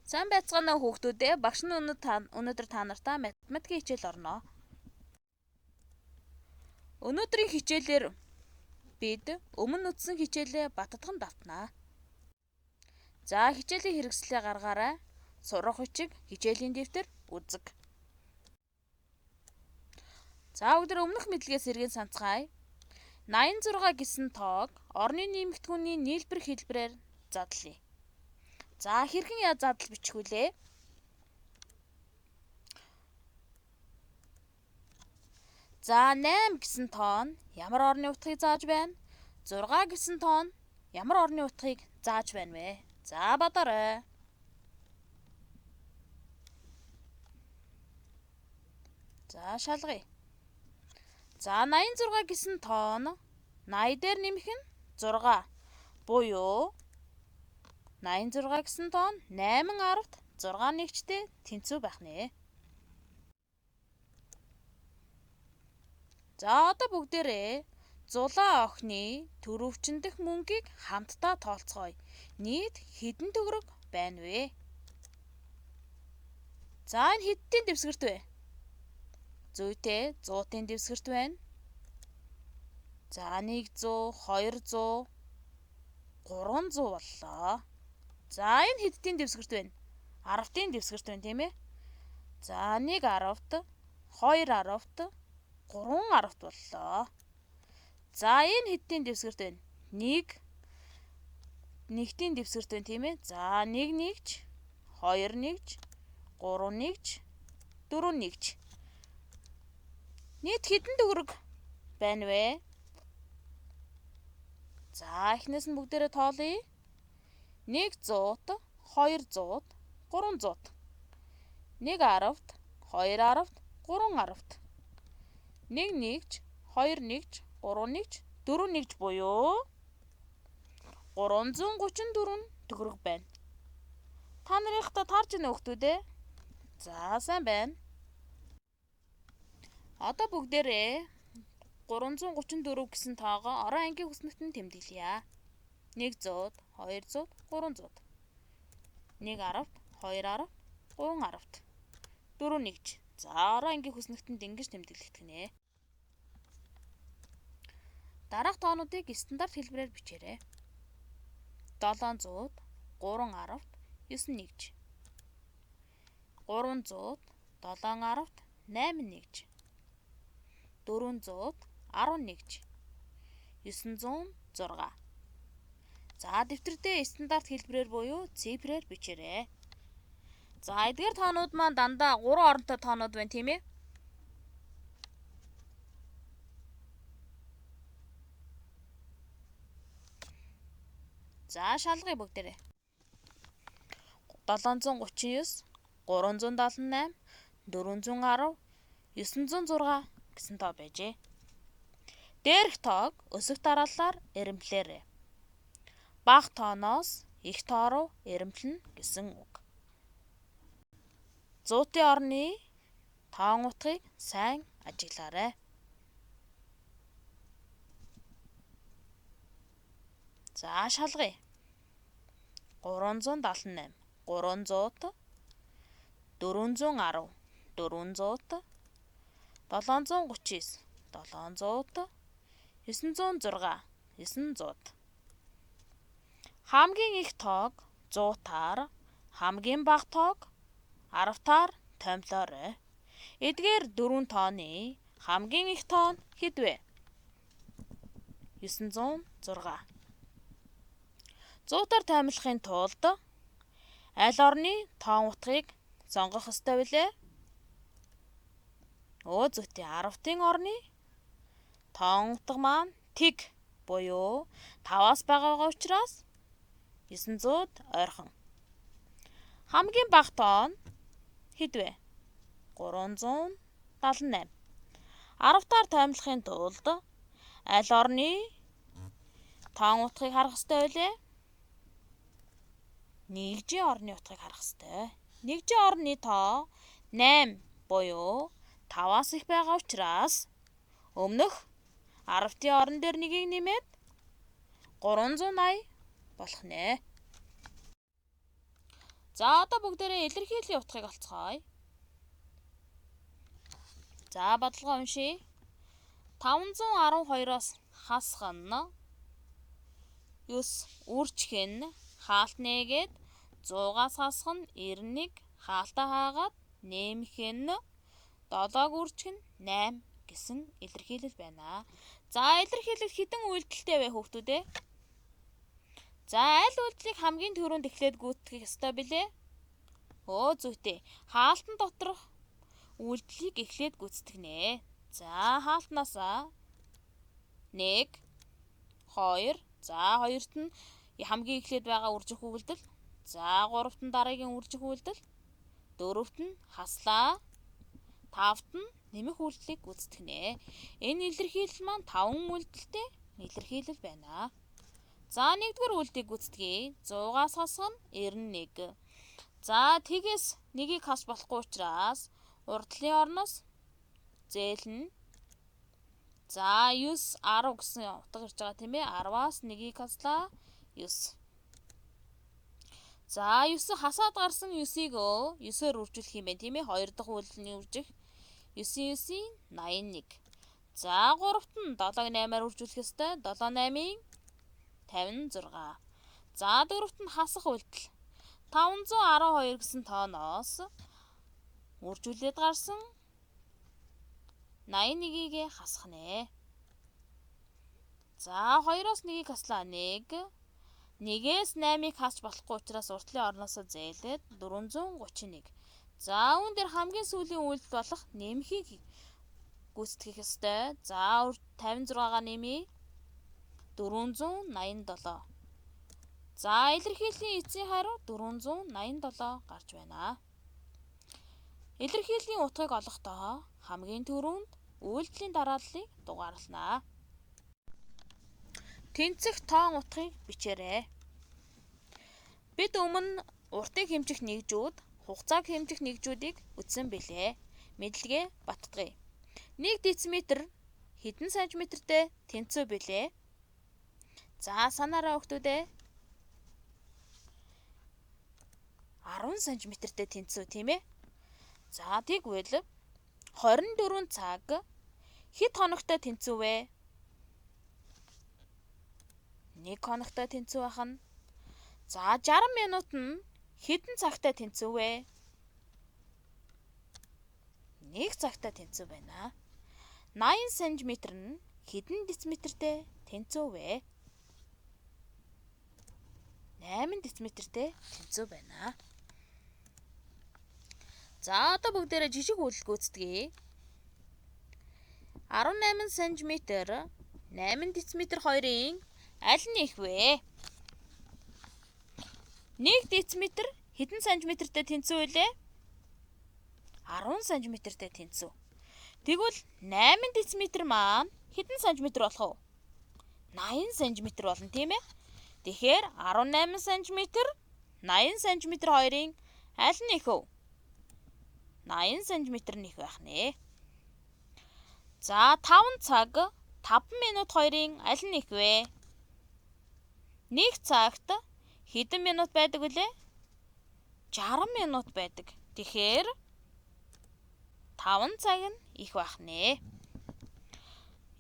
Сайн байцгаана уу хүүхдүүдээ. Багш нь өнөөдөр та нартаа математикийн хичээл орно. Өнөөдрийн хичээлээр бид өмнө үзсэн хичээлээ баттган давтнаа. За, хичээлийн хэрэгслээ гаргаарай. Сурах бичиг, хичээлийн дэвтэр, үзэг. За, бүгд өмнөх мэдлэгээс сэргээн санацгаая. 86 гэсэн тоог орны нэмэгдхүүний нийлбэр хэлбэрээр задлая. За, хэрхэн яа задал бичих вүлээ? За, 8 гэсэн тоо нь ямар орны утгыг зааж байна? 6 гэсэн тоо нь ямар орны утгыг зааж байна вэ? За, бодоорой. За, шалгая. За, 86 гэсэн тоо нь 80 дээр нэмэх нь 6 буюу 86 гэсэн тоо нь 8.6 нэгчтэй тэнцүү байх нэ. За, одоо бүгдээрээ зулаа охины төрөвчин дэх мөнгийг хамтдаа тоолцгооё. Нийт хэдэн төгрөг байна вэ? За, энэ хэддийн дэвсгэрт вэ? Зүйтэй 100-ын дэвсгэрт байна. За, 100, 200, 300 боллоо. За, энэ хэддийн дэвсгэрт байна? 10-ын дэвсгэрт байна, тийм ээ? За, 1 10-т, 2 10-т, 3 10-т боллоо. За, энэ хэддийн дэвсгэрт байна? 1 нэгтийн дэвсгэрт байна, тийм ээ? За, 1 нэгж, 2 нэгж, 3 нэгж, 4 нэгж. Нийт хэдэн төгрөг байна вэ? За, эхнээс нь бүгдээрээ тоолъё. 100-т, 200-т, 300-т. 1 10-т, 2 10-т, 3 10-т. 1 нэгж, 2 нэгж, 3 нэгж, 4 нэгж буюу 334 төгрөг байна. Та нарынхаа таарч байна хүүхдүүд ээ? За, сайн байна. Одоо бүгдээрээ 334 гэсэн тоогоо орон ангийн хүснэгтэнд тэмдэглэе. 100, 200, 300. 1 10-т, 2 10-т, 3 10-т. 4 нэгж. За, орон ангийн хүснэгтэнд ингэж тэмдэглэгдэх нэ. Дараах тоонуудыг стандарт хэлбэрээр бичээрэй. 700, 3 10-т, 9 нэгж. 300, 7 10-т, 8 нэгж. 400, 10 нэгж. 906. За, дэвтэрдээ стандарт хэлбэрээр буюу цифрээр бичээрэй. За, эдгээр тоонууд маань дандаа 3 оронтой тоонууд байна, тийм ээ? За, шалгая бүгдээрээ. 739, 378, 410, 906 гэсэн тоо байжээ. Дээрх тоог өсөх дарааллаар эрэмблээрэй. Бага тооноос их тоо руу эрэмблэнэ гэсэн үг. Зуутын орны тоон утгыг сайн ажиглаарай. За, шалгая. 378, 300-т, 410, 400-т, 739, 700-т, 906, 900-т. Хамгийн их тоог 100-таар, хамгийн бага тоог 10-таар томилоорой. Эдгээр дөрвөн тооны хамгийн их тоо нь хэд вэ? 906. 100-аар тоймлохын тулд аль орны тоон утгыг сонгох ёстой билээ? Өө зүйтэй 10-ын орны тоон утга маань тэг буюу 5-аас бага байгаа учраас 900-д ойрхон. Хамгийн бага тоо нь хэд вэ? 378. 10-таар тоймлохын тулд аль орны тоон утгыг харах ёстой билээ? Нэгжийн орны утгыг харах ёстой. Нэгжийн орны тоо 8 буюу 5-аас их байгаа учраас өмнөх 10-ын орон дээр нэгийг нэмээд 380 болох нэ. За одоо бүгдээрээ илэрхийллийн утгыг олцгоё. За бодлогоо уншъя. 512-оос хасах нь 9 үржих нь хаалт нээгээд 100-аас хасах нь 91 хаалтаа хаагаад нэмэх нь 7-г үржих нь 8 гэсэн илэрхийлэл байна. За илэрхийлэл хэдэн үйлдэлтэй вэ хүүхдүүд ээ? За аль үйлдэлийг хамгийн түрүүнд эхлээд гүйцэтгэх ёстой билээ? Өө зүйтэй. Хаалтан доторх үйлдэлийг эхлээд гүйцэтгэнэ. За хаалтнаасаа 1 2 за хоёрт нь хамгийн эхлээд байгаа үржих үйлдэл. За гуравт нь дараагийн үржих үйлдэл. Дөрөвт нь хаслаа. Тавт нь нэмэх үйлдэлийг гүйцэтгэнэ. Энэ илэрхийлэл маань 5 үйлдэлтэй илэрхийлэл байна. За нэгдүгээр үйлдэлийг гүйцэтгэе. 100-аас хасах нь 91. За тэгээс нэгийг хасч болохгүй учраас урдлын орноос зээлнэ. За 9 10 гэсэн утга ирж байгаа тийм ээ. 10-аас 1-ийг хаслаа 9. За 9 хасаад гарсан 9-ийг 9-оор үржүүлэх юм байна тийм ээ. 2 дахь үйлдэлний үржих 9 9-ийн 81. За 3-т нь 7-ыг 8-аар үржүүлэх ёстой. 7 8-ийн 56. За 4-т нь хасах үйлдэл. 512 гэсэн тооноос үржүүлээд гарсан 81-ийг хасах нэ. За 2-оос 1-ийг хаслаа 1. 1-ээс 8-ыг хасч болохгүй учраас уртлын орноосоо зээлээд 431. За үүн дээр хамгийн сүүлийн үйлдэл болох нэмэхийг гүйцэтгэх ёстой. За 56-гаа нэмье. 487. За илэрхийллийн эцсийн хариу 487 гарч байна. Илэрхийллийн утгыг олохдоо хамгийн түрүүнд үйлдэлийн дарааллыг дугаарлана. Тэнцэх тоон утгыг бичээрэй. Бид өмнө уртыг хэмжих нэгжүүд, хугацааг хэмжих нэгжүүдийг үзсэн билээ. Мэдлэгээ баттгая. 1 дециметр хэдэн сантиметртэй тэнцүү билээ? За санаараа хүүхдүүд ээ. 10 сантиметртэй тэнцүү тийм ээ. За тэгвэл 24 цаг хэд хоногтой тэнцүү вэ? 1 хоногтой тэнцүү байх нь. За 60 минут нь хэдэн цагтай тэнцүү вэ? 1 цагтай тэнцүү байна. 80 сантиметр нь хэдэн дециметртэй тэнцүү вэ? 8 дециметртэй тэнцүү байна. За одоо бүгдээрээ жижиг үйлдэл гүйцэтгэе. 18 сантиметр 8 дециметр хоёрын аль нь их вэ? 1 дециметр хэдэн сантиметртэй тэнцүү вэ? 10 сантиметртэй тэнцүү. Тэгвэл 8 дециметр маань хэдэн сантиметр болох вэ? 80 сантиметр болно тийм ээ. Тэгэхээр 18 сантиметр 80 сантиметр хоёрын аль нь их вэ? 80 сантиметр нь их байх нэ. За 5 цаг 5 минут хоёрын аль нь их вэ? 1 цагт хэдэн минут байдаг вүлээ? 60 минут байдаг. Тэгэхээр 5 цаг нь их байх нэ.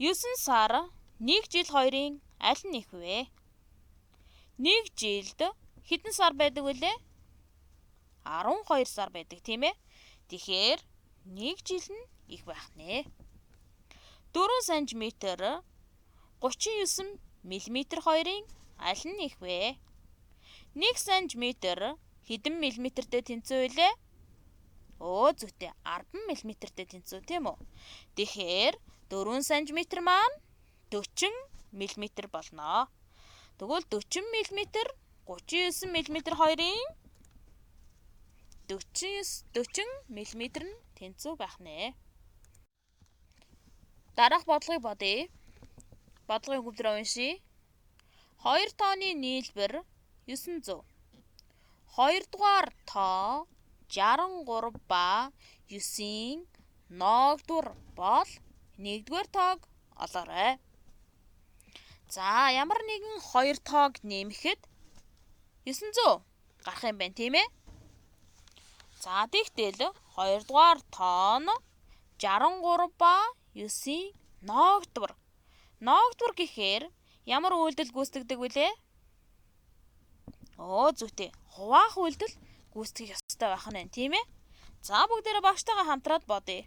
9 сар 1 жил хоёрын аль нь их вэ? 1 жилд хэдэн сар байдаг вүлээ? 12 сар байдаг тийм ээ. Тэгэхээр 1 жил нь их байх нэ. 4 сантиметр 39 миллиметр хоёрын аль нь их вэ? 1 сантиметр хэдэн миллиметртэй тэнцүү вэ? Өө зүйтэй 10 миллиметртэй тэнцүү тийм үү? Тэгэхээр 4 сантиметр маань 40 миллиметр болно. Тэгвэл 40 миллиметр 39 миллиметр хоёрын 40 миллиметр нь тэнцүү байх нэ. Дараах бодлогыг бодъё. Бодлогын өгүүлбэрээ уншъя. 2 тооны нийлбэр 900. 2 дугаар тоо 63 ба 9-ийн ноогдвор бол 1-р тоог олоорой. За ямар нэгэн 2 тоог нэмэхэд 900 гарах юм байна тийм ээ. За тэгтэл 2 дугаар тоон 63 ба 9-ийн ноогдвор. Ноогдвор гэхээр ямар үйлдэл гүйцэтгэдэг вүлээ? Зүйтэй. Хуваах үйлдэл гүйцэтгэх ёстой байх нь байна, тийм ээ? За бүгдээрээ багштайгаа хамтраад бодъё.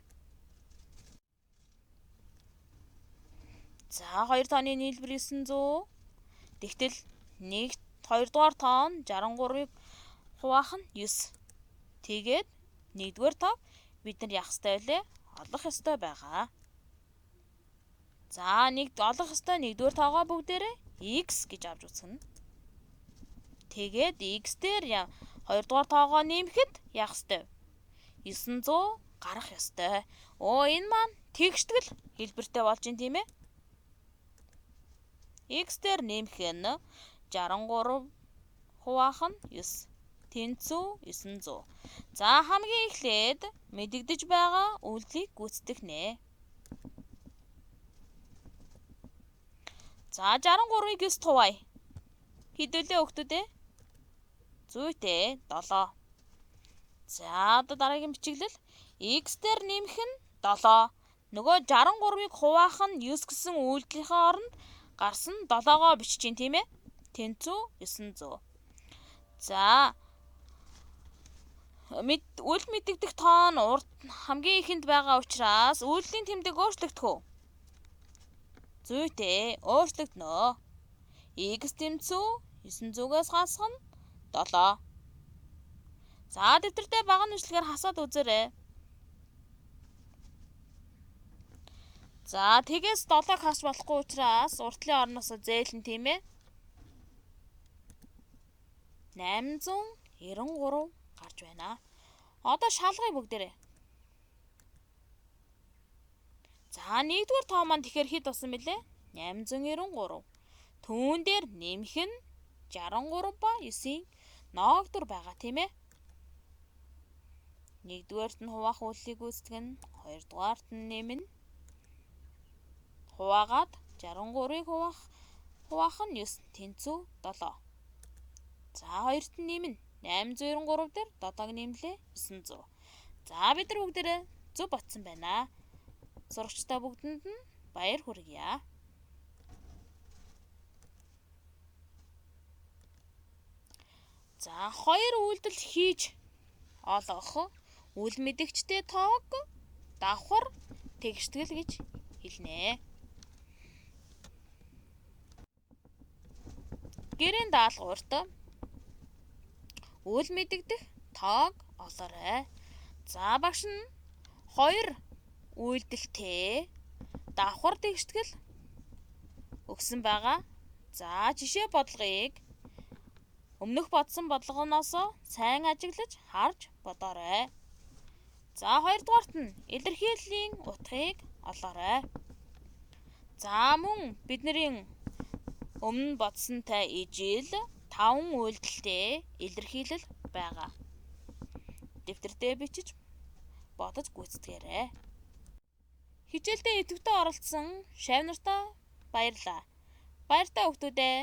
За 2 тооны нийлбэр 900. Тэгтэл 1 2 дугаар тоон 63-ыг хуваах нь 9. Тэгээд 1-р тоог бид нар яах ёстой вэ? Олох ёстой байгаа. За нэг олох ёстой 1-р тоогоо бүгдээрээ x гэж авч үзнэ. Тэгээд x дээр 2 дугаар тоогоо нэмэхэд яах ёстой вэ? 900 гарах ёстой. Энэ маань тэгштгэл хэлбэртэй болж байна, тийм ээ? X дээр нэмэх нь 63 хуваах нь 9. Тэнцүү 900. За хамгийн эхлээд мэдэгдэж байгаа үйлдэлийг гүйцэтгэх нэ. За 63-ыг 9 хуваая. Хэдүүлээ өгтүүд ээ? Зүйтэй 7. За одоо дараагийн бичиглэл x дээр нэмэх нь 7. Нөгөө 63-ыг хуваах нь 9 гэсэн үйлдэлийнхээ оронд гарсан 7-гоо бичиж чинь, тийм ээ? Тэнцүү 900. За үл мэдэгдэх тоон урд хамгийн ихэнд байгаа учраас үйлдэлийн тэмдэг өөрчлөгдөх үү? Зүйтэй өөрчлөгдөнө. X тэнцүү 900-аас хасах нь 7. За дэвтэртээ бага нүшлэгээр хасаад үзээрэй. За тэгээс 7-ыг хасч болохгүй учраас уртлын орноос зээлэн, тийм ээ? 893 гарч байна. Одоо шалгая бүгдээрээ. За 1-р тоо маань тэгэхээр хэд болсон бэлээ? 893. Түүн дээр нэмэх нь 63 ба 9-ийн ноогдор байгаа, тийм ээ? 1-рт нь хуваах үйлдэлийг гүйцэтгэх нь, 2-дугаарт нь нэмнэ. Хуваагаад 63-ыг хуваах нь 9 тэнцүү 7. За 2-т нь нэмнэ. 893 дээр 7-ыг нэмлээ 900. За бид нар бүгдээрээ зөв бодсон байна. Сурагчдаа бүгдэнд нь баяр хүргье. За хоёр үйлдэл хийж олох үл мэдэгчтэй тоог давхар тэгштгэл гэж хэлнэ. Гэрийн даалгаварт үл мэдэгдэх тоог олоорой. За багш нь хоёр үйлдэлтэй давхар тэгштгэл өгсөн байгаа. За жишээ бодлогыг өмнөх бодсон бодлогоноос сайн ажиглаж харж бодоорой. За хоёрдугаарт нь илэрхийллийн утгыг олоорой. За мөн бидний өмнө бодсонтой ижил 5 үйлдэлтэй илэрхийлэл байгаа. Дэвтэрдээ бичиж бодож гүйцэтгээрэй. Хичээлдээ идэвхтэй оролцсон шавь нартаа баярлалаа. Баяртай хүүхдүүдээ.